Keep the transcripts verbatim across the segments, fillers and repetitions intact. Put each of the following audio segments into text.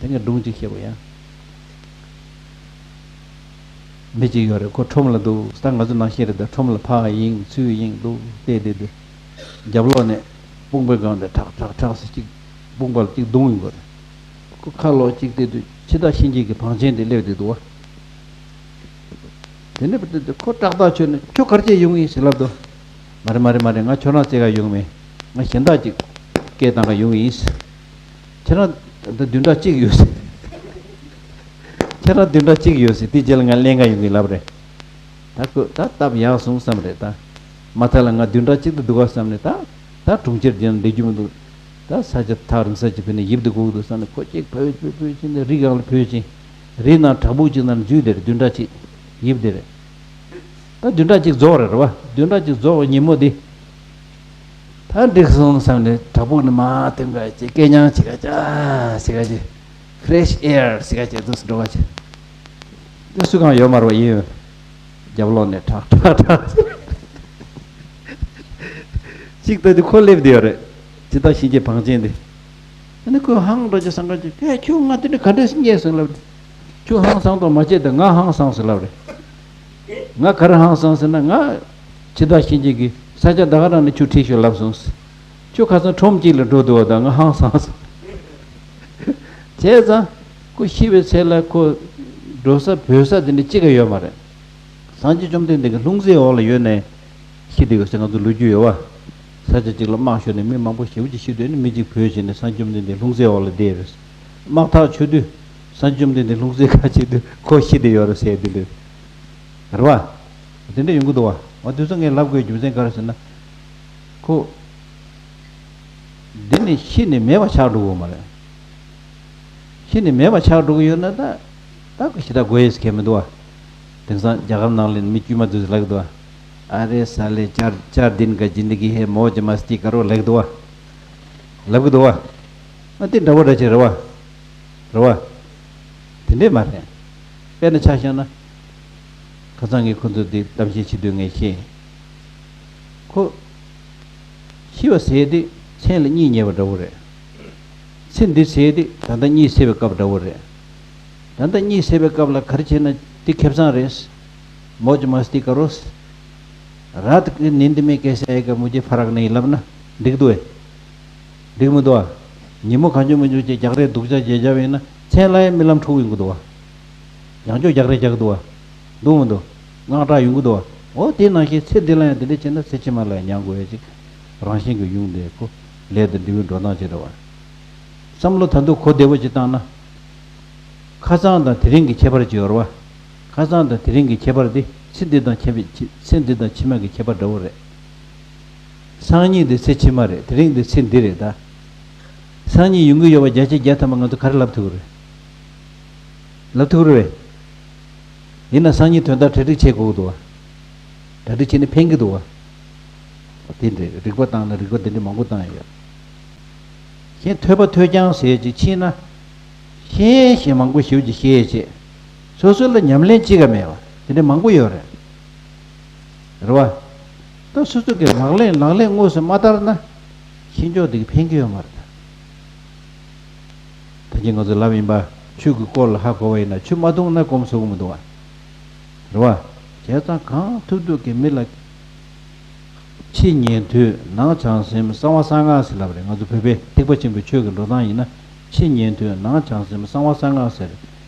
དེ་ངས་སྒྲུང་གཅིག་བཤད་པ་ཡང་། མི་གཅིག་ཡོད་རེད། ཁོ་ཁྲོམ་ལ་འདུག་ད་ང་ཚོ་ནང་བཞིན་རེད། ད་ཁྲོམ་ལ་ཕར་གཡེང་ཚུར་གཡེང་འདུག་བལྟས་བལྟས་དུས། རྒྱབ་ལོགས་ནས་དཔུང་པའི་སྒང་ནས་ཁྲག་ཁྲག་ཁྲག་ཟེར་གཅིག་དཔུང་པ་ལ་གཅིག་རྡུང་ཡོང་གི་རེད། ཁོ་ཁ་ལོག་གཅིག་བལྟས་དུས་འཆི་བདག་གཤིན་རྗེ་གི་བང་ཆེན་དེ་སླེབས་བསྡད་འདུག་བ། དེ་ནས་བལྟས་དུས་ཁོ་ཏག་ཏག་ཁྱོད་ནི་ཁྱོད་ག་རེ་བྱས་ཡོང་ཡིན་ཟེར་ལབ་འདུག་མ་རེད་མ་རེད་མ་རེད། ང་ཁྱོད་རང་བཙལ་ག་ཡོང་མེད། ང་གཞན་དག་ཅིག་སྐད་བཏང་ག་ཡོང་ཡིན། ཁྱེད་རང་ད་བདུན་ཕྲག་གཅིག་ཡོད་ཟེར། ཁྱེད་རང་བདུན་ཕྲག་གཅིག་ཡོད་ཟེར། དེ་རྗེས་ལ་ང་གླེན་ག་ཡོང་གི་ལབ་རེད། ད་ཁོ་ད་སྟབས་ཡག་སོང་བསམ་རེད་ད། མ་མཐའ་ལ་ང་བདུན་ཕྲག་གཅིག་ཏུ་འདུག་ག་བསམ་ནས་ད། ད་གྲོང་ཁྱེར་དེ་ཡང་བསྡད་རྒྱུ་མི་འདུག་ད་ས་ཆ་ཐག་རིང་ས་ཅིག་ཕེབས་ནས་ཡིབ་དུ་སྒུག་འདུག་བསམ་ནས་ཁོ་གཅིག་བོས་བོས་བོས་ཕྱིན་ནས་རི་སྒང་ལ་བོས་ཕྱིན། རི་ནང་བྲག་ཕུག་ཅིག་ནང་འཛུལ་དེ་རེད། བདུན་ཕྲག་གཅིག་ཡིབ་དེ་རེད། ད་བདུན་ཕྲག་གཅིག་རྫོགས་རེད་རེད་བ། བདུན་ཕྲག་གཅིག་རྫོགས་པའི་ཉིན་མོ་དེ། ད་འགྲིག་སོང་བསམ་ནས་བྲག་ཕུག་ནས་མར་ཐོན་ག་ཅིག་སྐད་རྐྱང་བྱེད་ག་ཅག་བྱེད་ག་ཅིག་fresh air་བྱེད་ག་ཅིག་འདུག་འགྲོ་ག་ཅིག་དེ་སུ་གང་ཡོད་མ་རེད་བ། ཡིན། རྒྱབ་ལོགས་ནས་ཁྲག་ཁྲག་ཁྲག་ཅིག་ལྟ་དུས་ཁོ་སླེབས་བསྡད་ཡོད་རེད། འཆི་བདག་གཤིན་རྗེ་བང་ཆེན་དེ། ཨ་ནི་ཁོས་ཧང་འགྲོ་ཅིག་བསམ་ག་ཅིག་ཨེ་ཁྱོད་ང་དེ་འདྲ་ག་འདྲས་སེ་རྙེད་སོང་ལབ། ཁྱོད་ཧང་སང་དང་མ་བྱེད་དང་ང་ཧང་སངས་སོང་ལབ་རེད། ང་ག་རེ་ཧང་སངས་ཟེར་ན། ང་འཆི་བདག་གཤིན་རྗེ་གིས་ས་ཆ་ད་ག་རང་ནས་ཁྱོད་ཁྲིད་ཤོག་ལབ་སོང་། ཁྱོད་ཁ་སང་ཁྲོམ་གཅིག་ལ་འགྲོ་འདུག་བ། ད་ང་ཧང་སངས་སོང་། བྱས་ཙང་ཁོ་ཤི་བའི་ཚེ་ལ་ཁོ་འགྲོ་ས་བོས་ས་དེ་འདྲ་གཅིག་ཀྱང་ཡོད་མ་རེད། སངས་རྒྱས་བཅོམ་ལྡན་འདས་ཀྱི་ལྷུང་བཟེད་འོག་ལ་ཡོད་ནས་ཤི་བསྡད་ཡོད་ཟེར་ང་ཚོ་ལོ་རྒྱུས་ཡོད་བ། ས་ཆ་གཅིག་ལ་དམག་ཤོར་ནས་མི་མང་པོ་ཞེ་པོ་ཅིག་ཤི་དུས་ནི་མི་གཅིག་བོས་བྱས་ནས་སངས་རྒྱས་བཅོམ་ལྡན་འདས་ལྷུང་བཟེད་འོག་ལ་བསྡད་རེད། དམག་ཐག་ཆོད་དུས་སངས་རྒྱས་བཅོམ་ལྡན་འདས་ལྷུང་བཟེད་ཁ་ཕྱེ་དུས་ཁོ་ཤི་བསྡད་ཡོད་རེད་ཟེར་དེ་འདྲ་རེད་བ། དེ་འདྲ་ཡོང་གི་འདུག་བ། འོ་དུས་ཚོད་ངས་ལབ་དགོས་རྒྱུ་མཚན་ག་རེ་ཟེར་ན། ཁོ་འདི་ནི་ཤི་ནས་མེད་པ་ཆགས་འགྲོ་གི་ཡོད་མ་རེད། ཤི་ནས་མེད་པ་ཆགས་འགྲོ་གི་ཡོད་ན་ད། ད་ཁོ་ཤི་ད་དགོས་ཡས་ཁེལ་མི་འདུག་བ། དེང་སང་རྒྱ་གར་ནང་ལ་མི་དཀྱུས་མ་དེ་ཚོས་ལབ་ཀྱི་འདུག་བ། ཨ་རེ་ས་ལེ་ཅར་ཅར་དིན་ག་ཇིན་དི་གི་ཧེ་མོ་ཇ་མ་སྟི་ཀ་རོ་ལབ་ཀྱི་འདུག་བ། ལབ་ཀྱི་འདུག་བ། ཨ་དེ་འདྲ་བོ་འདྲ་ཅིག་རེད་བ། རེད་བ། དེ་འདྲས་མ་རེད། དཔེར་ན་ཆ་བཞག་ན། ཁ་སང་གི་ཁོ་ཚོ་དེ་གཏམ་བཤད་བྱེད་དུས་ངས་ཤེས། ཁོ། ཤི་བ་ཟེར་དེ་མཚན་ལ་གཉིད་ཉལ་བ་འདྲ་བོ་རེད། ཚེ་འདི་ཟེར་དེ་ད་ལྟ་གཉིད་སད་པའི་སྐབས་འདྲ་བོ་རེད། ད་ལྟ་གཉིད་སད་པའི་སྐབས་ལ་ག་རེ་བྱས་ན་དེ་ཁེ་བཟང་རེད། མོ་ཇ་མ་སྟི་ཀ་རོ། ར་ཏི་ནིན་དི་མེ་ཀེ་ས་ཡེ་ཀ་མུ་ཇེ་ཕ་རག་ནི་ལབ་ན་འགྲིག་འདུག་ཨེ། འགྲིག་མི་འདུག་ཨ། ཉིན་མོ་གང་བྱུང་མི་འཇུག་ཅེས་རྒྱག་རེས་སྡུག་ཅག་བྱེད་བྱ་བས་ན་མཚན་ལ་ཡང་རྨི་ལམ་འཁྲུག་ཡོང་གི་འདུག་ཨ། ཡང་བསྐྱར་རྒྱག་རེས་རྒྱག་གི་འདུག་ཨ། འདུག་མི་འདུག་དངངས་སྐྲག་ཡོང་གི་འདུག་ཨ། འོ་དེ་ནང་བཞིན་ཚེ་འདི་ལ་ཡང་དེ་འདྲ་བྱས་ན་ཚེ་ཕྱི་མ་ལ་ཡང་མྱང་དགོས་ཡ་ཅིག་རང་བཞིན་གྱིས་ཡོང་དེ་ཁོ་ལས་དང་འབྲས་བུའི་འགྲོ་སྟངས་ཅིག་རེད་བ། བསམ་བློ་ད་དུང་གོ་བདེ་བོ་ཅིག་བཏང་ན། ཁ་སང་དང་དེ་རིང་གི་ཁྱད་པར་ཅིག་ཡོད་རེད་བ། ཁ་སང་དང་དེ་རིང་གི་ཁྱད་པར་དེ་ཚེ་འདི་དང་ཁྱད་པར་ཚེ་འདི་དང་ཕྱི་མ་གི་ཁྱད་པར་འདྲ་བོ་རེད། སང་ཉིན་དེ་ཚེ་ཕྱི་མ་རེད། དེ་རིང་དེ་ཚེ་འདི་རེད་ད། སང་ཉིན་ཡོང་གི་ཡོད་པ་བརྒྱ་ཆ་བརྒྱ་ཐམ་པ་ང་ཚོ་ག་རེ་ལབ་ཐུབ་ཀྱི་རེད། ལབ་ཐུབ་ཀྱི་རེད་པས། ཡིན་ན་སང་ཉིན་དོན་དག་གྲ་སྒྲིག་བྱེད་དགོས་ཀྱི་འདུག་བ། གྲ་སྒྲིག་བྱས་ནས་ཕན་གྱི་འདུག་བ། དེ་འདྲའི་རིག་པ་བཏང་ན་རིག་པ་དེ་འདྲ་མང་པོ་བཏང་ཡོད། གཞན་ཐོས་པ་ཐོས་རྐྱང་ཟེར་ཅིག་ཕྱིན་ན། ཤེས་ཤེས་མང་པོ་ཞེ་པོ་ཅིག་ཤེས་བྱས། སོ་སོ་ལ་ཉམས་ལེན་ཅིག་ག་མེད་པ་དེ་འདྲ་མང་པོ་ཡོད་རེད། རེད་བ། ད་སོ་སོ་གི་ལག་ལེན་ལག་ལེན་དངོས་སུ་མ་བསྟར་ན། ཤེས་ཕྱོགས་དེ་གི་ཕན་གྱི་ཡོད་མ་རེད། ད་གིན་ང་ཚོ་ལབ་ཡིན་པ། ཆུ་གི་སྐོར་ལ་ཧ་གོ་བ་ཡིན་ན་ཆུ་མ་འཐུང་ན་སྐོམ་གསོ་གི་མི་འདུག་བ། རེད་བ། བྱས་ཙང་གང་ཐུབ་ཐུབ་ཀྱིས་མི་ལ། ཕྱི་ཉན་ཐོས་ནང་བྱང་སེམས་གསང་བ་གསང་སྔགས་ཟེར་ལབ་རེད། ང་ཚོ་བོད་པའི་ཐེག་པ་ཆེན་པོའི་ཆོས་ཀྱི་འགྲོ་སྟངས་ཡིན་ན། ཕྱི་ཉན་ཐོས་ནང་བྱང་སེམས་གསང་བ་གསང་སྔགས་ཟེར།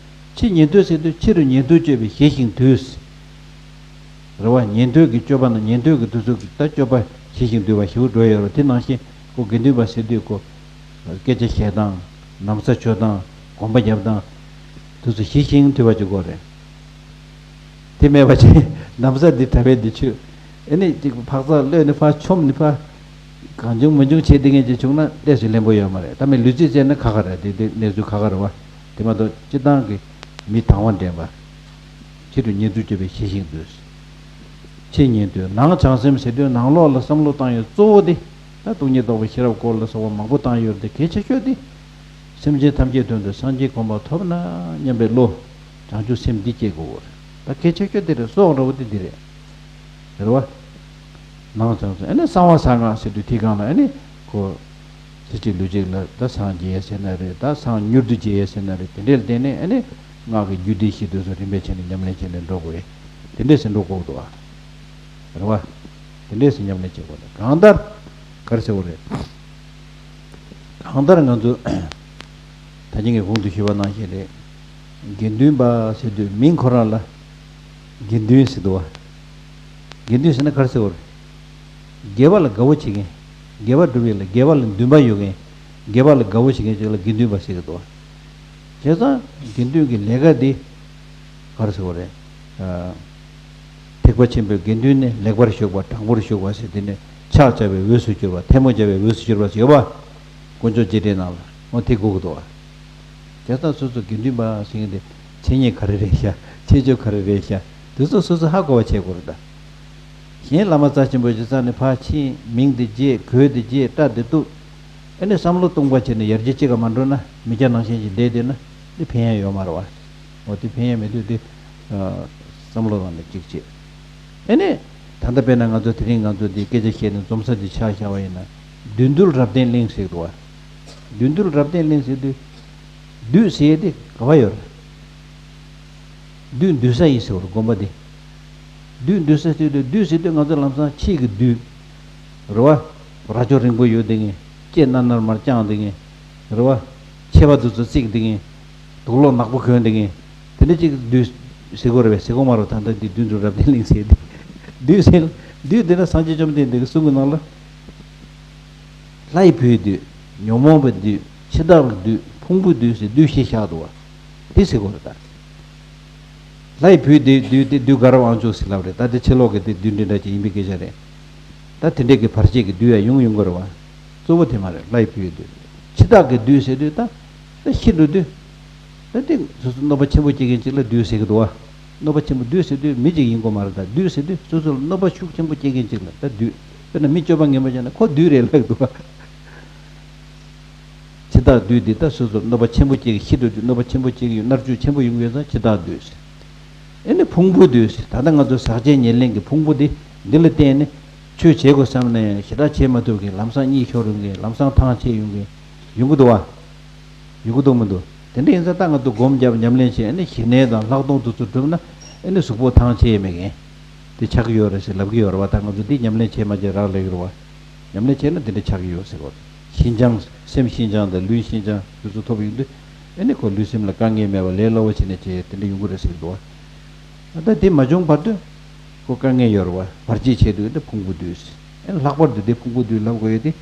ཕྱི་ཉན་ཐོས་ཟེར་དུས་ཕྱི་རུ་ཉན་ཐོས་སྤྱོད་པའི་ཞི་ཞིང་དུལ། རེད་བ། ཉན་ཐོས་ཀྱི་སྤྱོད་པ་ན་ཉན་ཐོས་ཀྱི་དུས་ཚོད་ཀྱི་ད་སྤྱོད་པ་ཞི་ཞིང་དུལ་བ་ཞེ་པོ་འགྲོ་ཡོད་རེད། དེ་ནང་བཞིན་ཁོ་དགེ་འདུན་པ་ཟེར་དུས་ཁོ། སྐད་ཆ་བཤད་སྟངས། ན་བཟའ་མཆོད་སྟངས། གོམ་པ་རྒྱབ་སྟངས། དུས་ཚོད་ཞི་ཞིང་དུལ་བ་ཅིག་དགོས་རེད། དེ་མེད་པ་ཅིག་ན་བཟའ་འདི་གྲྭ་པའི་འདི་ཆོས། ཨེ་ནི་ཅིག་འཕག་འཚག་གློད་ནི་ཕར་མཆོམ་ནི་ཕར། གང་བྱུང་མི་འབྱུང་བྱེད་བསྡད་མཁན་ཅིག་བྱུང་ན་ལས་སུ་ལེན་པོ་ཡོད་མ་རེད། ད་མི་ལུས་རྩིས་བྱས་ན་ཁག་ཁག་རེད། དེ་དེ་གནས་ཚུལ་ཁག་ཁག་རེད་བ། དེ་མ་གཏོགས་སྤྱིར་བཏང་གི་མི་དང་བ་འདྲེན་པ། ཕྱི་རུ་ཉན་ཐོས་སྤྱོད་པའི་ཞི་ཞིང་དུལ། ཕྱི་ཉན་ཐོས་ནང་བྱང་སེམས་ཟེར་དུས་ནང་ལོགས་ལ་བསམ་བློ་བཏང་ཡོད་གཙོ་བོ་དེ། ད་སྟོང་ཉིད་རྟོགས་པའི་ཤེས་རབ་སྐོར་ལ་སོགས་པ་མང་པོ་བཏང་ཡོད་རེད་དེ་གལ་ཆེ་ཤོས་དེ། སེམས་ཅན་ཐམས་ཅད་དོན་དུ་སངས་རྒྱས་གོ་འཕང་ཐོབ་ན་སྙམ་པའི་བློ། བྱང་ཆུབ་སེམས་འདི་སྐྱེ་དགོས་པ་རེད། ད་གལ་ཆེ་ཤོས་དེ་རེད། སྲོག་འདྲ་བོ་དེ་འདི་རེད། རེད་བ། ནང་བྱང་སེམས་ཨ་ནི་གསང་བ་གསང་སྔགས་ཟེར་དུས་དེའི་སྒང་ལ་ཨ་ནི་ཁོ། ཚེ་གཅིག་ལུས་གཅིག་ལ་ད་སངས་རྒྱས་ཟེར་ན་རེད། ད་སངས་མྱུར་དུ་རྒྱས་ཟེར་ན་རེད། དེ་འདྲའི་ལ་བརྟེན་ནས་ཨ་ནི་སྔགས་ཀྱི་རྒྱུད་སྡེ་བཞི་དེ་ཚོ་རིམ་པས་བྱས་ནས་ཉམས་ལེན་བྱས་ནས་འགྲོ་དགོས། དེ་འདྲས་སེ་འགྲོ་དགོས་འདུག་ཨ། རེད་བ། དེ་འདྲས་སེ་ཉམས་ལེན་བྱེད་དགོས་འདུག་གང་ལྟར་ག་རེ་ཟེར་དགོས་རེད། གང་ལྟར་ང་ཚོ་ད་གིན་གྱི་གོང་དུ་ཞུས་པ་ནང་བཞིན་རེད། དགེ་འདུན་པ་ཟེར་དུས་མིང་ཁོ་རང་ལ་དགེ་འདུན་ཟེར་འདུག་བ། དགེ་འདུན་ཟེར་ན་ག་རེ་ཟེར་དགོས་རེད། དགེ་བ་ལ་དགའ་བོ་བྱེད་མཁན། དགེ་བ་སྒྲུབ་ཡས་ལ་དགེ་བ་ལ་འདུན་པ་ཡོད་མཁན། དགེ་བ་ལ་དགའ་བོ་བྱེད་མཁན་ཅིག་ལ་དགེ་འདུན་པ་ཟེར་གྱི་འདུག་བ། བྱས་ཙང་དགེ་འདུན་གྱི་ལས་ཀ་འདི་ག་རེ་ཟེར་དགོས་རེད། ཨ། ཐེག་པ་ཆེན་པོའི་དགེ་འདུན་ནི་ལེགས་པར་ཞུགས་པ། དྲང་པོར་ཞུགས་པ་ཟེར། དེ་ནི་ཕྱག་བྱ་བའི་འོས་སུ་གྱུར་པ། ཐལ་མོ་སྦྱར་བའི་འོས་སུ་གྱུར་པ་ཟེར་ཡོད་པ། དཀོན་མཆོག་རྗེས་དྲན་ནང་ལ་འོ་དེ་གོ་གི་འདུག་བ། བྱས་ཙང་སོ་སོ་དགེ་འདུན་པ་ཟེར་མཁན་དེ་མཚན་ཉིད་ག་རེ་རེད་ཤག་ཁྱད་ཆོས་ག་རེ་རེད་ཤག་དེ་ཚོ་སོ་སོ་ཧ་གོ་བ་བྱེད་དགོས་རེད་ད། གཞན་བླ་མ་རྩ་ཆེན་པོ་ཞིག་རྩ་ནས་ཕར་ཕྱིན། མིང་དེ་བརྗེད། གོས་དེ་བརྗེད། སྐྲ་དེ་གཏུབ། ཨ་ནི་བསམ་བློ་སྟོང་པ་བྱས་ནས་ཡར་རྒྱས་གཅིག་ག་མ་འགྲོ་ན། མི་སྐྱ་ནང་བཞིན་ཞིག་བསྡད་བསྡད་ན་འདི་ཕན་ཡ་ཡོད་མ་རེད་བ། འོ་དེ་ཕན་ཡ་མེད་དུས་དེ་བསམ་བློ་བཏང་ནས་གཅིག་བྱེད། ཨ་ནི་ད་ལྟ་དཔེར་ན་ང་ཚོ་དེ་རིང་ང་ཚོ་འདི་སྐད་ཆ་བཤད་ནས་འཛོམས་ས་འདི་ཆ་བཞག་པ་ཡིན་ན། བདུད་འདུལ་རབ་བརྟན་གླིང་ཟེར་འདུག་བ། བདུད་འདུལ་རབ་བརྟན་གླིང་ཟེར་དུས། བདུད་ཟེར་ཡས་དེ་ག་བ་ཡོད་རེད། བདུད་འདུལ་ས་ཡིན་ཟེར་བ་རེད་དགོན་པ་དེ། བདུད་འདུལ་ས་ཟེར་དུས། བདུད་ཟེར་དུས་ང་ཚོ་ལམ་སང་ཕྱིའི་གི་བདུད་རེད་བ། རྭ་ཅོ་རིང་པོ་ཡོད་དེ་ངས། ལྕེ་དམར་དམར་དམར་བརྐྱངས་དེ་ངས། རེད་བ། མཆེ་བ་དེ་ཚོ་གཙིགས་དེ་ངས། དུག་ལོག་ནག་པོ་གོན་དེ་ངས། དེ་འདྲ་ཅིག་བདུད་ཟེར་གོ་རེད་པས། ཟེར་གོ་མ་རེད། ད་ལྟ་འདི་བདུད་འདུལ་རབ་བརྟན་གླིང་ཟེར་དེ། བདུད་ཟེར། བདུད་དེ་ན་སངས་རྒྱས་བཅོམ་ལྡན་འདས་ཀྱི་གསུང་གི་ནང་ལ། ལྷའི་བུའི་བདུད། ཉོན་མོངས་པའི་བདུད། འཆི་བདག་གི་བདུད། ཕུང་པོའི་བདུད་ཟེར་བདུད་བཞི་བཞག་འདུག་བ། དེ་ཟེར་དགོས་རེད་ད། ལྷའི་བུའི་བདུད་བདུད་དེ་བདུད་དགའ་རབ་དབང་ཕྱུག་ཟེར་ལབ་རེད། ད་དེ་ཕྱི་ལོགས་ཀྱི་དེ་བདུད་འདི་འདྲ་ཅིག་ཡིན་པའི་སྐད་ཆ་རེད། ད་དེ་འདྲས་ཀྱི་བར་ཆད་ཀྱི་བདུད་ཡང་ཡོང་ཡོང་གི་རེད་བ། གཙོ་བོ་དེ་མ་རེད། ལྷའི་བུའི་བདུད། འཆི་བདག་གི་བདུད་ཟེར་དུས་ད། ད་ཤི་འགྲོ་དུས། ད་དེ་སོ་སོ་གནོད་པ་ཆེན་པོ་སྐྱེལ་མཁན་ཅིག་ལ་བདུད་ཟེར་གི་འདུག་བ། གནོད་པ་ཆེན་པོ། བདུད་ཟེར་དུས་མི་ཅིག་ཡིན་དགོས་མ་རེད། ད་བདུད་ཟེར་དུས་སོ་སོ་ལ་གནོད་པ་ཤུགས་ཆེན་པོ་སྐྱེལ་མཁན་ཅིག་ལ་ད་བདུད། དཔེར་ན་མི་སྤྱོད་པ་ངན་པ་བྱས་ན་ཁོ་བདུད་རེད་ལབ་འདུག་བ། འཆི་བདག་བདུད་འདི་ད་སོ་སོར་གནོད་པ་ཆེན་པོ་སྐྱེལ། ཤི་འགྲོ་དུས་གནོད་པ་ཆེན་པོ་སྐྱེལ་གྱི་ཡོད། མནར་གཅོད་ཆེན་པོ་ཡོང་གི་ཡོད་ཙང་འཆི་བདག་བདུད་ཟེར། ཨེ་ནི་ཕུང་པོའི་བདུད་ཟེར། ད་ལྟ་ང་ཚོ་ཟག་བཅས་ཉེར་ལེན་གྱི་ཕུང་པོ་འདི། འདི་ལ་བརྟེན་ནས་ཆོས་བྱེད་དགོས་བསམ་ན་ཡང་ཞེ་དྲག་བྱེད་མ་ཐུབ་མཁན། ལམ་སང་གཉིད་ཤོར་ཡོང་མཁན། ལམ་སང་ཐང་ཆད་ཡོང་མཁན་ཡོང་གི་འདུག་བ། ཡོང་གི་འདུག་མི་འདུག་དེ་འདྲ་ཡིན་ཙང་ད་ང་ཚོ་སྒོམ་རྒྱབ་ཉམས་ལེན་བྱས། ཨེ་ནི་ཞི་གནས་དང་ལྷག་མཐོང་དེ་ཚོ་བསྒྲུབས་ན། ཨེ་ནི་གཟུགས་པོ་ཐང་ཆད་མེད་མཁན་དེ་ཆགས་ཀྱི་ཡོད་རེད་ཟེར་ལབ་ཀྱི་ཡོད་རེད་བ། ད་ང་ཚོ་འདི་ཉམས་ལེན་བྱས་མ་བྱས་རག་ལས་ཀྱི་རེད་བ། ཉམས་ལེན་བྱས་ན་འདི་འདྲ་ཆགས་ཀྱི་ཡོད་ཟེར་བ། ཤིན་སྦྱངས། སེམས་ཤིན་སྦྱངས་དང་ལུས་ཤིན་སྦྱངས་དེ་ཚོ་ཐོབ་ཡོང་དུས། ཨེ་ནི་ཁོ་ལུས་སེམས་ལ་དཀའ་ངལ་མེད་པ་ལས་སླ་བོ་བྱས་ནས་བྱས་དེ་འདྲ་ཡོང་གི་རེད་ཟེར་གྱི་འདུག་བ། ད་དེ་མ་བྱུང་བར་དུ་ཁོ་དཀའ་ངལ་ཡོད་རེད་བ། བར་ཆད་བྱས་དུས་དེ་ཕུང་པོ་བདུད་ཟེར། ཨེ་ནི་ལྷག་པར་དུ་དེ་ཕུང་པོ་བདུད་ལབ་དགོས་ཡོད་དེ།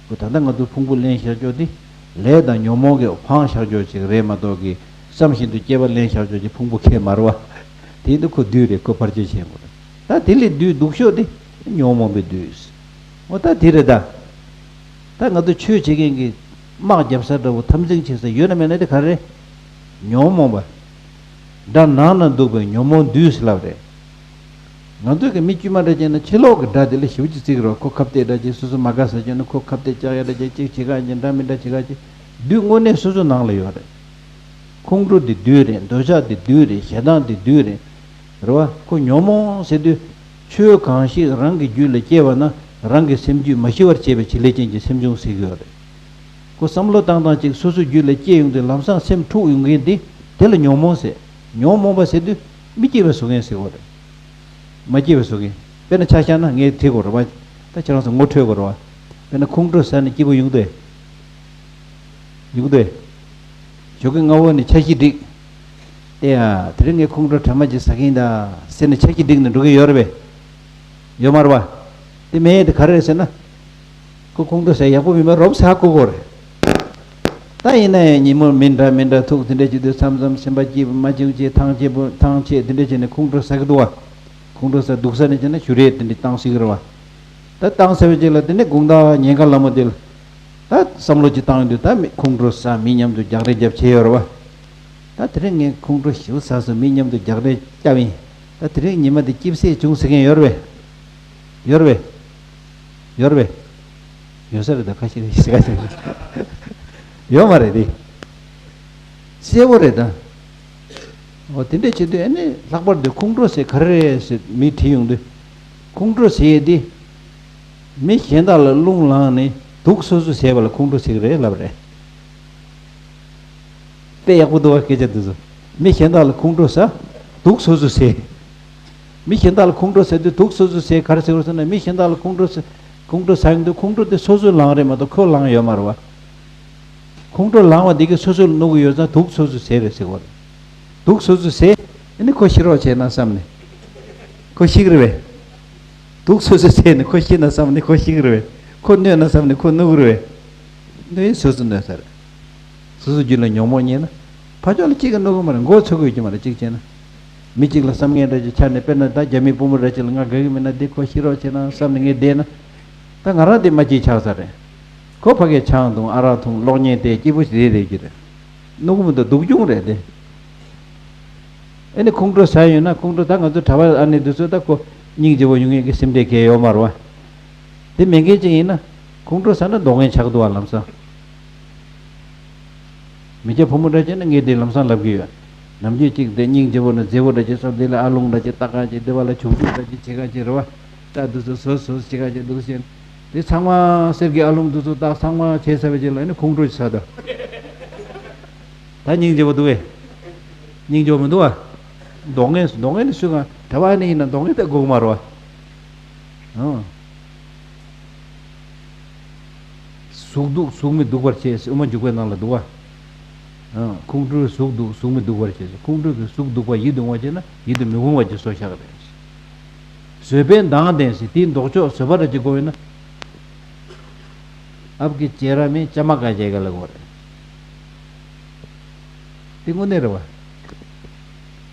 ཁོ་ད་ལྟ་ང་ཚོ་ཕུང་པོ་ལེན་བཞག་ཕྱོགས་དེ། ལས་དང་ཉོན་མོངས་ཀྱིས་འཕངས་བཞག་ཕྱོགས་ཅིག་རེད་མ་གཏོགས་ཀྱི། བསམ་བཞིན་དུ་སྐྱེ་བ་ལེན་བཞག་ཕྱོགས་ཀྱི་ཕུང་པོ་ཁེ་མ་རེད་བ། དེ་ཡིན་དུས་ཁོ་བདུད་རེད། ཁོ་བར་ཆད་བྱེད་དགོས་རེད། ད་དེ་ལས་བདུད་སྡུག་ཤོས་དེ་ཉོན་མོངས་པའི་བདུད། འོ་ད་དེ་རེད་ད། ད་ང་ཚོ་ཆོས་བྱེད་མཁན་གྱི་དམག་རྒྱབ་ས་འདྲ་བོ་འཐབ་འཛིང་བྱེད་ས་ཡོད་ན་མེད་ན་དེ་ག་རེ། ཉོན་མོངས་པ། དགྲ་ནང་ན་འདུག་པའི་ཉོན་མོངས་བདུད་ཟེར་ལབ་རེད། ང་ཚོས་ཀྱི་མི་དཀྱུས་མ་འདྲ་བྱས་ན་ཕྱི་ལོགས་ཀྱི་དགྲ་དེ་ལ་ཞེ་པོ་ཅིག་བརྩི་གི་རེད། ཁོ་ཁ་གཏད་འདྲ་བྱས། སོ་སོ་མ་དགའ་ས་བྱས་ན་ཁོ་ཁ་གཏད་བཅག་ཡ་འདྲ་བྱས། ཅིག་བྱེད་ག་བྱས། འདྲ་མི་འདྲ་བྱེད་ག་བྱས། བདུད་དངོས་གནས་སོ་སོ་ནང་ལ་ཡོད་རེད། ཁོང་ཁྲོ་དེ་བདུད་རེད། འདོད་ཆགས་དེ་བདུད་རེད། ཞེ་སྡང་དེ་བདུད་རེད། རེད་བ། ཁོ་ཉོན་མོངས་ཟེར་དུས། ཆོས་གང་ཞིག་རང་གི་རྒྱུད་ལ་སྐྱེ་བ་ན། རང་གི་སེམས་རྒྱུད་མ་ཞི་བར་བྱེད་པའི་བྱེད་ལས་ཅན་གྱི་སེམས་བྱུང་ཟེར་གྱི་ཡོད་རེད། ཁོ་བསམ་བློ་བཏང་སྟངས་ཅིག་སོ་སོའི་རྒྱུད་ལ་སྐྱེ་ཡོང་དུས་ལམ་སང་སེམས་འཁྲུག་ཡོང་མཁན་དེ། དེ་ལ་ཉོན་མོངས་ཟེར། ཉོན་མོངས་པ་ཟེར་དུས་མི་སྐྱིད་པའི་བཟོ་མཁན་ཟེར་གྱི་ཡོད་རེད། མ་སྐྱིད་པའི་བཟོ་མཁན། དཔེར་ན་ཆ་བཞག་ན་ངས་དྲི་དགོས་རེད་བ། ད་ཁྱེད་རང་ཚོ་ངོ་འཕྲོད་དགོས་རེད་བ། དཔེར་ན་ཁོང་ཁྲོ་ཟ་ནས་སྐྱིད་པོ་ཡོང་གི་འདུག་གས། ཡོང་གི་འདུག་གས། ཞོགས་ཀས་སྔ་པོ་ནས་འཆར་གཞི་སྒྲིག་ཨེ་ཡ། དེ་རིང་ངས་ཁོང་ཁྲོ་དྲན་པ་ཅིག་ཟ་གི་ཡིན་ད་ཟེར་ནས་འཆར་གཞི་སྒྲིག་ནས་འགྲོ་གི་ཡོད་རེད་པས། ཡོད་མ་རེད་བ། དེ་མེད་དེ་ག་རེ་རེད་ཟེར་ན། ཁོ་ཁོང་ཁྲོ་ཟ་ཡག་པོ་མིན་པ་རོབ་ཟ་གོ་གོ་རེད། ད་ཡིན་ན་ཡང་ཉིན་མོར་མི་འདྲ་མི་འདྲ་ཐུག་དེ་འདྲ་བྱེད་དུས་མཚམས་མཚམས་སེམས་པ་སྐྱིད་པོ་མ་བྱུང་བྱས། ཐང་ཆད་པོ་ཐང་ཆད་དེ་འདྲ་བྱས་ནས་ཁོང་ཁྲོ་ཟ་གི་འདུག་བ། ཁོང་ཁྲོ་ཟ་སྡུག་ས་ནས་བྱས་ན་གཞུ་རས་དེ་འདྲ་བཏང་སྲིད་ཀྱི་རེད་བ། ད་བཏང་ཚར་བའི་རྗེས་ལ་དེ་ནས་དགོང་དག་ཉལ་ཁ་ལ་མོ་དེ་ལ། ད་བསམ་བློ་ཅིག་བཏང་ཡོང་དུས་ད་མི་ཁོང་ཁྲོ་ཟ། མི་མཉམ་དུ་རྒྱག་རེས་རྒྱབ་བྱས་ཡོད་རེད་བ། ད་དེ་རིང་ངས་ཁོང་ཁྲོ་ཞེ་པོ་ཟ་སོང་། མི་མཉམ་དུ་རྒྱག་རེས་བརྒྱབ་ཡིན། ད་དེ་རིང་ཉི་མ་འདི་སྐྱིད་སེ་བྱུང་ཟེར་མཁན་ཡོད་རེད་པས། ཡོད་རེད་པས། ཡོད་རེད་པས། ཡོད་ས་རེད་ད། ཁ་ཤས་རེད་ཟེར་ག་ཟེར། ཡོད་མ་རེད་དེ། གསལ་པོ་རེད་ད། འོ་དེ་འདྲས་བྱེད་དུས་ཨ་ནི་ལྷག་པར་དུ་ཁོང་ཁྲོ་ཟེར་ག་རེ་རེད་ཟེར་མི་དྲིས་ཡོང་དུས། ཁོང་ཁྲོ་ཟེར་ཡས་དེ། མི་གཞན་དག་ལ་རླུང་ལངས་ནས། དུག་སོ་སོས་བཟས་པ་ལ་ཁོང་ཁྲོ་ཟེར་གི་རེད་ལབ་རེད། དཔེ་ཡག་པོ་འདུག་བ། སྐད་ཆ་འདི་ཚོ། མི་གཞན་དག་ལ་ཁོང་ཁྲོ་ཟ། དུག་སོ་སོས་བཟས། མི་གཞན་དག་ལ་ཁོང་ཁྲོ་ཟ་དུས་དུག་སོ་སོས་བཟས། ག་རེ་ཟེར་དགོས་ཟེར་ན། མི་གཞན་དག་ལ་ཁོང་ཁྲོ་ཟ། ཁོང་ཁྲོ་ཟ་ཡོང་དུས་ཁོང་ཁྲོ་དེ་སོ་སོས་ལངས་རེད་མ་གཏོགས་ཁོས་ལངས་ཡོད་མ་རེད་བ། ཁོང་ཁྲོ་ལངས་པ་འདི་གིས་སོ་སོ་ལ་གནོད་ཀྱི་ཡོད་ཙང་དུག་སོ་སོས་བཟས་རེད་ཟེར་གོ། དུག་སོ་སོས་བཟས། ཨ་ནི་ཁོ་ཤི་རོགས་བྱས་ན་བསམ་ནས། ཁོ་ཤི་གི་རེད་པས། དུག་སོ་སོས་བཟས་ནས་ཁོ་ཤི་ན་བསམ་ནས་ཁོ་ཤི་གི་རེད་པས། ཁོ་གནོད་ན་བསམ་ནས་ཁོ་གནོད་གི་རེད་པས། གནོད་ཡིན་སོ་སོས་གནོད་ས་རེད། སོ་སོ་རྒྱུད་ལ་ཉོན་མོངས་རྙེད་ན། ཕར་ཕྱོགས་ལ་གཅིག་གིས་གནོད་གི་མ་རེད། མགོ་ཚོས་གི་ཡོད་ཀྱི་མ་རེད། གཅིག་བྱས་ན། མི་གཅིག་ལ་བསམ་ངན་འདྲ་ཅིག་འཆར་ནས། དཔེར་ན་ད་རྒྱ་མི་བུ་མོ་འདྲ་ཅིག་ལ་ང་དགའ་གི་མིན་ན། འདི་ཁོ་ཤི་རོགས་བྱས་ན་བསམ་ནས་ངས་བསྡད་ན། ད་ང་རང་དེ་མ་སྐྱིད་ཆགས་ས་རེད། ཁོ་ཕ་གིར་ཆང་འཐུང་། ཨ་རག་འཐུང་། གློག་བརྙན་བལྟས། སྐྱིད་པོ་ཞིག་རེད་རེད་ཀྱི་རེད། གནོད་གི་མི་འདུག་སྡུག་གྱོང་རེད་དེ། ཨ་ནི་ཁོང་ཁྲོ་ཟ་ཡོད་ན། ཁོང་ཁྲོ། ད་ང་ཚོ་གྲྭ་པ་ཨ་ནེ་འདི་ཚོ་ད་ཁོ་སྙིང་རྗེ་པོ་ཡོང་མཁན་གྱི་སེམས་ཁྲལ་གང་ཡང་ཡོད་མ་རེད་བ། དེ་མེད་མཁན་ཅིག་ཡིན་ན། ཁོང་ཁྲོ་ཟ་ན་ལྡོག་མཁན་ཆགས་འདུག་བ། ལམ་སང་། མི་སྐྱ་ཕོ་མོ་འདྲ་བྱས་ན་ངས་དེ་ལམ་སང་ལབ་ཀྱི་ཡོད། ནམ་རྒྱུན་གཅིག་དེ་སྙིང་རྗེ་པོ་ན་མཛེས་པོ་འདྲ་བྱས་སོང་། དེ་ལ་ཨ་ལོང་འདྲ་བྱས་ལྟ་ག་བྱས། དེ་བ་ལ་ཆུང་ཆུང་འདྲ་བྱས་བྱེད་ག་བྱས་རེད་བ། ད་འདི་ཚོ་བཟོ་བཟོ་བྱེད་ག་བྱས་འདུག་ཟེར། དེ་ཚང་མ་གསེར་གྱི་ཨ་ལོང་འདི་ཚོ་ད་ཚང་མ་བྱས་ཚར་བའི་རྗེས་ལ་ཨ་ནི་ཁོང་ཁྲོ་ཟ་ད། ད་སྙིང་རྗེ་པོ་འདུག་གས། སྙིང་རྗེ་པོ་མི་འདུག་བ། ལྡོག་མཁན། ལྡོག་མཁན་ནི་སུས་གང་། གྲྭ་པ་ནི་ཡིན་ན་ལྡོག་མཁན་ད་དགོས་ཀྱི་མ་རེད་བ། ཨང་། གཟུགས་སྡུག་གཟུགས་མི་སྡུག་པར་བྱེད་ཟེར། དབུ་མ་འཇུག་པའི་ནང་ལ་འདུག་བ། ཨང་། ཁོང་ཁྲོས་གཟུགས་སྡུག་གཟུགས་མི་སྡུག་པར་བྱེད་ཟེར། ཁོང་ཁྲོ་གིས་གཟུགས་སྡུག་པ་ཡིད་དུ་འོང་བ་བྱས་ན་ཡིད་དུ་མི་འོང་བ་ཅིག་བཟོས་བཞག་གི་རེད། བཟོད་པས་མདངས་ལྡན་ཟེར། དེའི་ལྡོག་ཕྱོགས་བཟོད་པ་འདྲ་ཅིག་དགོས་ཡོད་ན། आपके चेहरा में चमक आ जाएगा ལབ་དགོས་རེད། དེ་དངོས་གནས་རེད་བ།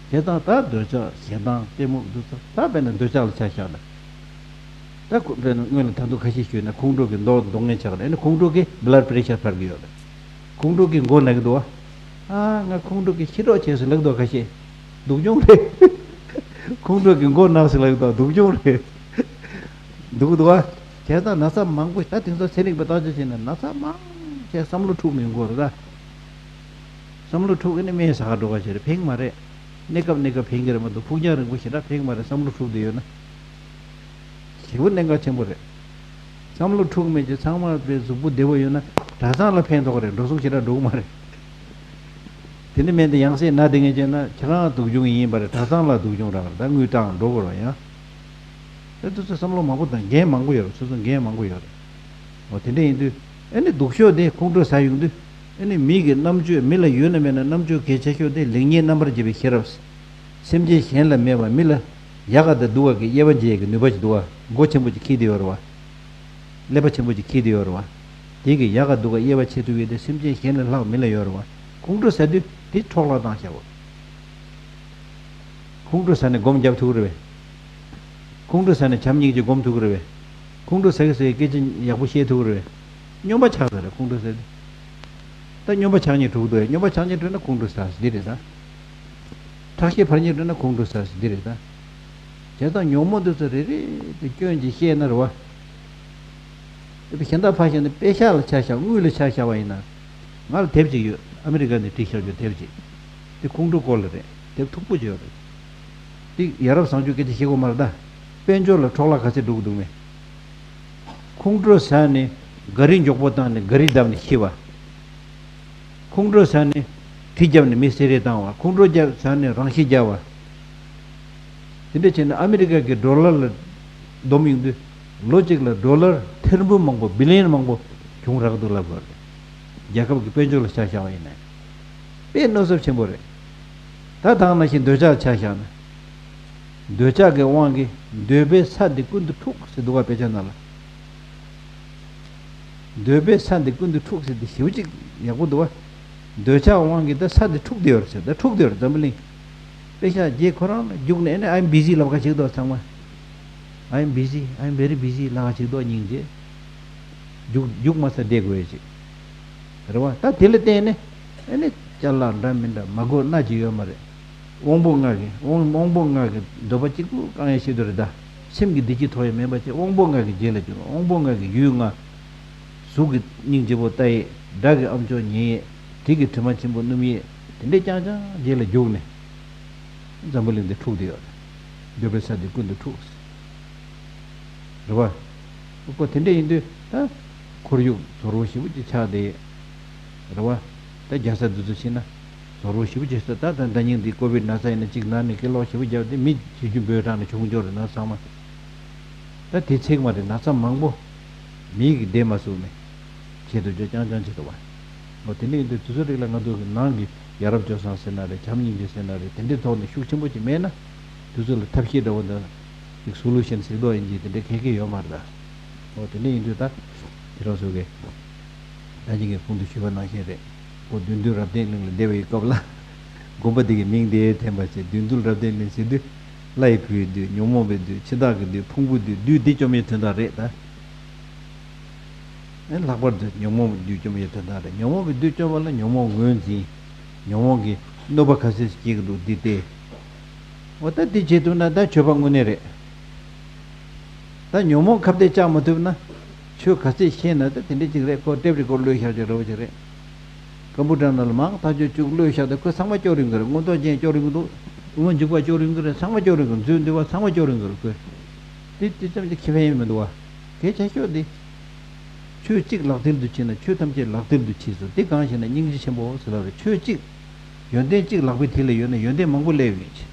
བྱས་ཙང་ད་འདོད་ཆགས་ཞེ་སྡང་གཏི་མུག་འདི་ཚོ། ད་དཔེར་ན་འདོད་ཆགས་ལ་ཆ་བཞག་ན། ད་ཁོ་དཔེར་ན་སྔོན་ལ་ད་དུང་ཁ་ཤས་ཞུས་ན། ཁོང་ཁྲོ་གིས་མདོག་མདོག་ངན་ཆགས་རེད། ཨ་ནི་ཁོང་ཁྲོ་གིས་blood pressure འཕར་གྱི་ཡོད་རེད། ཁོང་ཁྲོ་གིས་མགོ་ན་གི་འདུག་བ། ཨ། ང་ཁོང་ཁྲོ་གིས་ཤི་རོགས་བྱས་ཟེར་ལབ་འདུག་ཁ་ཤས། སྡུག་གྱོང་རེད། ཁོང་ཁྲོ་གིས་མགོ་ན་ཟེར་ལབ་འདུག་སྡུག་གྱོང་རེད། སྡུག་འདུག་བ། བྱས་ཙང་ན་ཚ་མང་པོ། ད་དེང་སང་ཚན་རིག་པས་བརྟག་དཔྱད་བྱས་ན་ན་ཚ་མང་ཆེ་བསམ་བློ་འཁྲུག་མི་འགོར་ར། བསམ་བློ་འཁྲུག་ནས་སྨན་ཟ་ག་འགྲོ་ག་བྱེད་རེད། ཕན་གྱི་མ་རེད། གནས་སྐབས་གནས་སྐབས་ཕན་གྱི་རེད་མ་གཏོགས་ཕུགས་རྒྱང་རིང་པོ་ཞེ་དྲག་ཕན་གྱི་མ་རེད། བསམ་བློ་འཁྲུག་བསྡད་ཡོད་ན། ཞེ་པོ་གནད་འགག་ཆེན་པོ་རེད། བསམ་བློ་འཁྲུག་མེད་ཅེས་ཚང་མ་དཔེ་གཟུགས་པོ་བདེ་པོ་ཡོད་ན་གྲྭ་ཚང་ལ་ཕན་ཐོགས་རེད། འགྲོ་སོང་ཞེ་དྲག་འགྲོ་གི་མ་རེད། དེ་འདྲ་མིན་ཏེ་ཡང་སེ་ན་དེ་ངས་བྱས་ན་ཁྱེད་རང་སྡུག་གྱོང་ཡིན་པ་རེད། གྲྭ་ཚང་ལ་སྡུག་གྱོང་རག་རེད། ད་དངུལ་བཏང་འགྲོ་དགོས་རེད་ཡང་། ད་དེ་ཚོ་བསམ་བློ་མང་པོ་དང་འགན་མང་པོ་ཡོད་རེད། སོ་སོ་འགན་མང་པོ་ཡོད་རེད། འོ་དེ་འདྲ་ཡིན་དུས་ཨ་ནི་སྡུག་ཤོས་དེ་ཁོང་ཁྲོ་ཟ་ཡོང་དུས་ཨ་ནི་མི་གི་རྣམ་དཔྱོད། མི་ལ་ཡོད་ན་མེད་ན་རྣམ་དཔྱོད་གལ་ཆེ་ཤོས་དེ་ལེགས་ཉེས་རྣམ་པར་འབྱེད་པའི་ཤེས་རབ། སེམས་ཅན་གཞན་ལ་མེད་པར་མི་ལ་ཡག་ག་དང་སྡུག་ག་གི་དབྱེ་བ་འབྱེད་ཀྱི་ནུས་པ་ཅིག་འདུག་བ། མགོ་ཆེན་པོ་ཅིག་འཁྱེར་བསྡད་ཡོད་རེད་བ། ཀླད་པ་ཆེན་པོ་ཅིག་འཁྱེར་བསྡད་ཡོད་རེད་བ། དེ་གི་ཡག་ག་སྡུག་ག་དབྱེ་བ་ཕྱེ་ཐུབ་ཡས་དེ་སེམས་ཅན་གཞན་ལས་ལྷག་མི་ལ་ཡོད་རེད་བ། ཁོང་ཁྲོ་ཟ་དུས་དེ་འཕྲོ་བརླག་བཏང་བཞག་གོ། ཁོང་ཁྲོ་ཟ་ནས་སྒོམ་རྒྱབ་ཐུབ་རེད་པས། ཁོང་ཁྲོ་ཟ་ནས་བྱམས་སྙིང་རྗེ་སྒོམ་ཐུབ་རེད་པས། ཁོང་ཁྲོ་ཟ་གི་ཟ་གི་སྐད་ཆ་ཡག་པོ་བཤད་ཐུབ་རེད་པས། སྨྱོན་པ་ཆགས་ས་རེད་ཁོང་ཁྲོ་ཟ་དུས། ད་སྨྱོན་པ་ཆགས་ཉེན་འགྲོ་གི་འདུག་ཡ། སྨྱོན་པ་ཆགས་ཉེན་འགྲོ་ན་ཁོང་ཁྲོ་ཟ་ཟེར་འདི་རེད་ད། ཁྲག་ཤེད་འཕར་ཉེན་འགྲོ་ན་ཁོང་ཁྲོ་ཟ་ཟེར་འདི་རེད་ད། བྱས་ཙང་ཉོན་མོངས་འདི་ཚོ་རེ་རེ་དེ་སྐྱོན་གྱིས་བཤད་ན་རེད་བ། དེ་གཞན་དག་ཕར་བཞག་ནས་དཔེ་ཤག་ལ་ཆ་བཞག་དངུལ་ལ་ཆ་བཞག་པ་ཡིན་ན། ང་ལ་དེབ་ཅིག་ཡོད། ཨ་མི་རི་ཀ་ནས་བྲིས་བཞག་རྒྱུ་དེབ་ཅིག་དེ་ཁོང་ཁྲོ་སྐོར་ལ་རེད། དེབ་མཐུག་པོ་ཅིག་ཡོད་རེད། དེ་ཡ་རབས་བཟང་སྤྱོད་སྐད་ཆ་བཤད་དགོས་མ་རེད་ད། དཔལ་འབྱོར་ལ་འཕྲོ་བརླག་ག་ཚད་འགྲོ་གི་འདུག་མེད། ཁོང་ཁྲོ་ཟ་ནས་ག་རི་མགྱོགས་པོ་བཏང་ནས་ག་རི་བརྡབས་ནས་ཤི་བ། ཁོང་ཁྲོ་ཟ་ནས་གྲི་བརྒྱབ་ནས་མི་བསད་རེས་བཏང་བ། ཁོང་ཁྲོ་བརྒྱབ་ཟ་ནས་རང་ཤི་བརྒྱབ་པ། དེ་འདྲ་བྱས་ན་ཨ་མི་རི་ཀ་གི་ཌོ་ལར་ལ་བསྡོམས་ཡོང་དུས་ལོ་གཅིག་ལ་ཌོ་ལར་ཐེར་འབུམ་མང་པོ། བི་ལི་ཡན་མང་པོ་གྱོང་རག་འདུག་ལབ་དགོས་རེད། རྒྱལ་ཁབ་ཀྱི་དཔལ་འབྱོར་ལ་ཆ་བཞག་པ་ཡིན་ན་དཔེ་གནོད་ཚབས་ཆེན་པོ་རེད། ད་ད་ག་ནང་བཞིན་འདོད་ཆགས་ཆ་བཞག་ན། འདོད་ཆགས་ཀྱི་དབང་གིས་འདོད་པའི་ས་འདི་ཀུན་ཏུ་འཁྲུགས་ཟེར་འདུག་ག་དཔེ་ཆ་ནང་ལ། འདོད་པའི་ས་འདི་ཀུན་ཏུ་འཁྲུགས་ཟེར་འདི་ཞེ་པོ་ཅིག་ཡག་པོ་འདུག་བ། འདོད་ཆགས་དབང་གིས་ད་ས་འདི་འཁྲུགས་བསྡད་ཡོད་རེད་ཟེར། ད་འཁྲུགས་བསྡད་ཡོད་རེད་འཛམ་བུ་གླིང་། དཔེ་ཆ་རྗེས་ཁོ་རང་ལ་རྒྱུགས་ནས་ཨ་ནི་I'm busy ལབ་ག་ཅིག་འདུག་ཚང་མ། I'm busy, I'm very busy ལབ་ག་ཅིག་འདུག་སྙིང་རྗེ། རྒྱུགས་རྒྱུགས་མ་ཚར་བསྡད་དགོས་ཡོད་ཅིག་རེད་བ། ད་དེ་ལ་བརྟེན་ནས་ཨ་ནི་ཅ་ལག་འདྲ་མི་འདྲ་མ་དགོས་སྣ་གཅིག་ཡོད་མ་རེད། དབང་པོ་ལྔ་གི་དབང་དབང་པོ་ལྔ་གི་འདོད་པ་གཅིག་པུ་བསྐང་ཡས་ཆེད་དུ་རེད་ད། སེམས་ཀྱི་བདེ་སྐྱིད་ཐོབ་ཡས་མེད་པ་བྱས་དབང་པོ་ལྔ་གི་རྗེས་ལ་རྒྱུག་དབང་པོ་ལྔ་གི་ཡུལ་ལྔ། གཟུགས་ཀྱི་སྙིང་རྗེ་པོ་ལྟ་ཡས། སྒྲ་གི་ཨ་མཆོག་ཉན་ཡས། དྲི་གི་དྲི་མ་ཆེན་པོ་སྣོམ་ཡས། དེ་འདྲས་རྐྱང་རྐྱང་རྗེས་ལ་རྒྱུག་ནས། འཛམ་བུ་གླིང་འདི་འཁྲུགས་བསྡད་ཡོད་རེད། འདོད་པའི་ས་འདི་ཀུན་ཏུ་འཁྲུགས། རེད་བ། ཁོ་དེ་འདྲས་ཡིན་དུས་ད། ཁོར་ཡུག་བཟོ་རོགས་ཞེ་པོ་ཅིག་ཆགས་ཏེ། རེད་བ། ད་རྒྱལ་ས་འདི་ཚོ་ཕྱིན་ན། བཟོ་རོགས་ཞེ་པོ་ཅིག་ས་ད་ད་ད་ཉིན་འདི་ཀོ་བིད་ན་ཚ་ཡིན་ན་གཅིག་ན་ནས་སྐད་ལོག་ཞེ་པོ་བརྒྱབ་སྟེ་མི་བྱེ་རྒྱུ་འབོད་དྲགས་ནས་བྱུང་འབྱོར་རེད་ན་ཚང་མ། ད་དེ་ཚེག་མ་རེད་ན་ཚ་མང་པོ། མི་གི་བདེ་མ་སུ་མེད། ཆེད་དུ་བརྗོད་རྐྱང་རྐྱང་བྱེད་དོ་བ། འོ་དེ་འདྲ་ཡིན་དུས་དུས་ཚོད་རིགས་ལ་ང་ཚོ་གི་ནང་གི་ཡ་རབས་སྤྱོད་བཟང་ཟེར་ན་རེད། བྱམས་སྙིང་རྗེ་ཟེར་ན་རེད། དེ་འདྲའི་ཐོག་ནས་ཤུགས་ཆེན་པོ་ཅིག་མེད་ན། དུས་ཚོད་ལ་ཐབས་ཤེས་འདྲ་བོ་དང་། ཅིག་སོ་ལུ་ཤན་ཟིག་རྡོག་ཡིན་གྱི་དེ་འདྲ་གལ་གལ་ཡོད་མ་རེད་ད། འོ་དེ་འདྲ་ཡིན་དུས་ད། ཁྱེད་རང་ཚོ་གི། ད་ཅིག་གི་གོང་དུ་ཞུས་པ་ནང་བཞིན་རེད། འོ་བདུད་འདུལ་རབ་བརྟན་གླིང་ལ་བསྡད་པའི་སྐབས་ལ། དགོན་པ་དེ་གི་མིང་དེ་འཐེན་པ་བྱས་བདུད་འདུལ་རབ་བརྟན་གླིང་ཟེར་དུས། བླ་ཡི་བུའི་བདུད། ཉོན་མོངས་པའི་བདུད། འཆི་བདག་གི་བདུད། ཕུང་པོའི་བདུད། བདུད་འདི་བཅོམ་པའི་དོན་དག་རེད་ད། ཨེ་ལྷག་པར་དུ་ཉོན་མོངས་པའི་བདུད་བཅོམ་པའི་དོན་དག་རེད། ཉོན་མོངས་པའི་བདུད་བཅོམ་པ་ལ་ཉོན་མོངས་ངོས་འཛིན། ཉོན་མོངས་ཀྱི་གནོད་པ་ག་ཚད་སྐྱེ་གི་འདུག་འདི་སྟེ། འོ་ད་འདི་བྱེད་ཐུབ་ན་ད་ཆོས་པ་དངོས་གནས་རེད། ད་ཉོན་མོངས་ཁ་གཏད་བཅག་མ་ཐུབ་ན། ཆོས་ག་ཚད་ཤེས་ན་ད་དེ་འདྲ་ཅིག་རེད། ཁོ་ཊེབ་རི་ཀོར་ཌ་བླུགས་བཞག་ཅིག་རེད་བ་ཅིག་རེད། ཀམ་པུ་ཊར་ནང་ལ་མང་ཐག་ཆོད་བཅུག་བླུགས་བཞག་ད་ཁོ་ཚང་མ་སྐྱོར་ཡོང་གི་རེད། མངོན་རྟོགས་ཅན་སྐྱོར་ཡོང་གི་འདུག་དབུ་མ་འཇུག་པ་སྐྱོར་ཡོང་གི་རེད། ཚང་མ་སྐྱོར་ཡོང་གི་རེད། མཛོད་འདུལ་བ་ཚང་མ་སྐྱོར་ཡོང་གི་རེད་ཁོས། དེ་དེ་ཙམ་གྱིས་ཁེ་ཕན་ཡོད་མི་འདུག་བ། གལ་ཆེ་ཤོས་དེ། ཆོས་གཅིག་ལག་མཐིལ་དུ་ཕྱིན་ན་ཆོས་ཐམས་ཅད་ལག་མཐིལ་དུ་ཕྱིན་སོ། དེ་གང་ཞེ་ན་སྙིང་རྗེ་ཆེན་པོ་ཟེར་ལབ་རེད། ཆོས་གཅིག་ཡོན་ཏན་གཅིག་ལག་པའི་མཐིལ་ལ་ཡོད་ན་ཡོན་ཏན་མང་པོ་སླེབས་ཡོང་གི།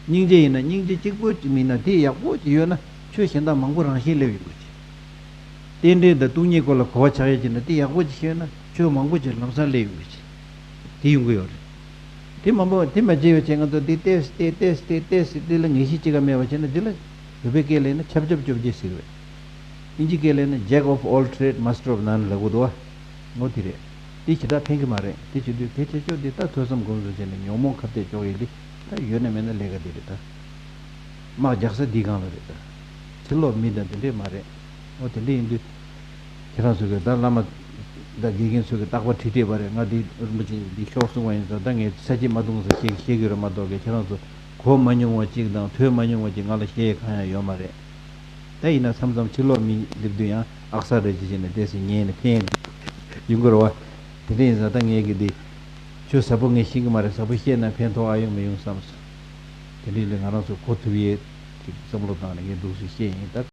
སྙིང་རྗེ་ཡིན་ན་སྙིང་རྗེ་གཅིག་པོ་གཅིག་མིན་ན་དེ་ཡག་པོ་གཅིག་ཡོད་ན་ཆོས་གཞན་དག་མང་པོ་རང་བཞིན་སླེབས་ཡོང་གི། རྟེན་འབྲེལ་དང་སྟོང་ཉིད་སྐོར་ལ་གོ་བ་ཆགས་ཡས་ཀྱི་ན་དེ་ཡག་པོ་གཅིག་ཤེས་ན་ཆོས་མང་པོ་གཅིག་ལམ་སང་སླེབས་ཡོང་གི། དེ་ཡོང་གི་ཡོད་རེད། དེ་མ་འབོ་དེ་མ་བརྗེད་པ་བྱས་ང་ཚོ་འདི་ཏེས་ཏེ་ཏེས་ཏེ་ཏེས་འདི་ལ་ངེས་ཤེས་གཅིག་ཀ་མེད་པ་བྱས་ན་འདི་ལ་བོད་པའི་སྐད་ལས་ན་ཆབ་ཆབ་ཅོབ་ཅེས་ཟེར་བས། ཨིན་ཇི་སྐད་ལས་ན་Jack of all trade, master of none ལབ་དགོས་འདུག་བ། ངོ་དེ་རེད། དེ་ཞེ་དྲག་ཕན་གི་མ་རེད། དེ་བྱེད་དུས་གལ་ཆེ་ཤོས་འདི་ད་ཐོས་བསམ་སྒོམ་གསུམ་བྱས་ནས་ཉོན་མོངས་ཁ་གཏད་གཅོག་ཡས་འདི་ད་ཡོད་ན་མེད་ན་ལས་ཀ་འདི་རེད་ད། དམག་རྒྱག་ས་འདི་སྒང་ལ་རེད་ད། ཕྱི་ལོགས་མི་དང་དེ་འདྲས་མ་རེད། འོ་དེ་འདྲས་ཡིན་དུས། ཁྱེད་རང་ཚོ་གིས་ད་བླ་མ་དང་དགེ་རྒན་ཚོ་གིས་རྟག་པར་དྲིས་དྲིས་པ་རེད། ང་འདི་རིན་པོ་ཆེ་འདི་ཤོག་གསུང་བ་ཡིན་ཙང་ད་ངས་ཚ་གྱིས་མ་བརྡུངས་ཟེར་བཤད་བཤད་གི་རེད་མ་གཏོགས་གི་ཁྱེད་རང་ཚོ་གོ་མ་མྱོང་བ་གཅིག་དང་ཐོས་མ་མྱོང་བ་གཅིག་ང་ལ་བཤད་ཡས་གང་ཡང་ཡོད་མ་རེད། ད་ཡིན་ན་མཚམས་མཚམས་ཕྱི་ལོགས་མི་སླེབས་དུས་ཡང་ཨག་ས་རེ་ཅིག་བྱས་ནས་བལྟས་ཟིན་ཉན་ནས་ཕན་ཡོང་གི་རེད་བ། དེ་འདྲ་ཡིན་ཙང་ད་ངས་གི་འདི་ཆོས་ཟབ་པོ་ངས་ཤེས་གི་མ་རེད། ཟབ་པོ་བཤད་ན་ཕན་ཐོགས་ཨ་ཡོང་མི་ཡོང་བསམ་སོང་། དེ་འདྲ་ཡིན་དུས་ང་རང་ཚོ་གོ་ཐུབ་ཡས་ཅིག་བསམ་བློ་བཏང་ནས་ངས་འདུག་སེ་བཤད་ཡིན། ད་